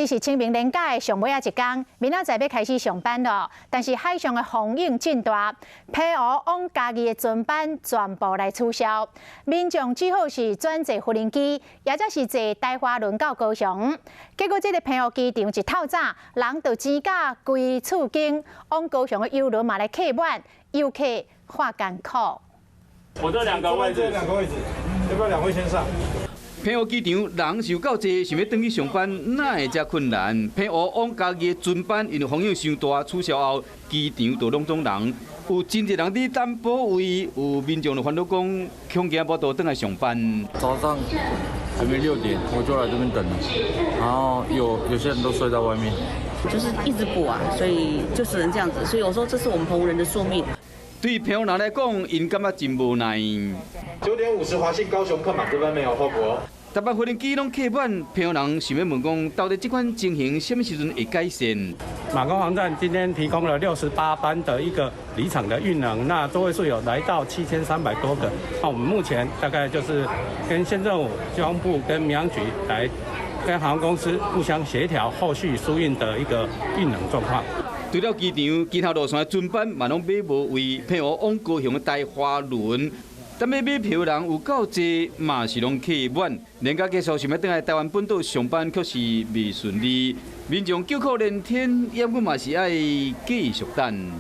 這是清明連假的上尾仔一工，明仔載欲開始上班囉。但是海上的風湧真大，澎湖往嘉義的船班全部來取消，民眾只好是轉坐無人機，抑者是坐台華輪到高雄。結果這个澎湖機場一透早，人就擠甲規厝間，往高雄的郵輪嘛來客滿，遊客看艱苦。我這兩個位置，這兩個位置，要不要兩位先上？澎湖機場人是有夠濟，想欲轉去上班，哪會遮困難？澎湖往嘉義的船班因為風湧傷大，取消後，機場就攏總人，有真濟人佇等補位，有民眾就煩惱講，恐驚無法度轉來上班。早上還沒6點，我就來這邊等了，然後有些人都睡在外面，就是一直補啊，所以就只能這樣子。所以我說這是我們澎湖人的宿命。對澎湖人來講，𪜶感覺真無奈。9點50，華信高雄客滿，這班沒有候補。逐班無人機攏客滿，澎湖人想欲問講，到底這款情形啥物時陣會改善？馬公航站今天提供了68班的一個離場的運能，那座位數有來到7300多個。那我們目前大概就是跟縣政府、交通部跟民航局來跟航空公司互相協調後續疏運的一個運能狀況。除了機場，其他路線的船班嘛攏買無位，澎湖往高雄的台華輪，踮咧買票人有夠濟，嘛是攏客滿。連假結束想欲轉來台灣本島上班，卻是未順利。民眾叫苦連天，猶閣嘛是愛繼續等。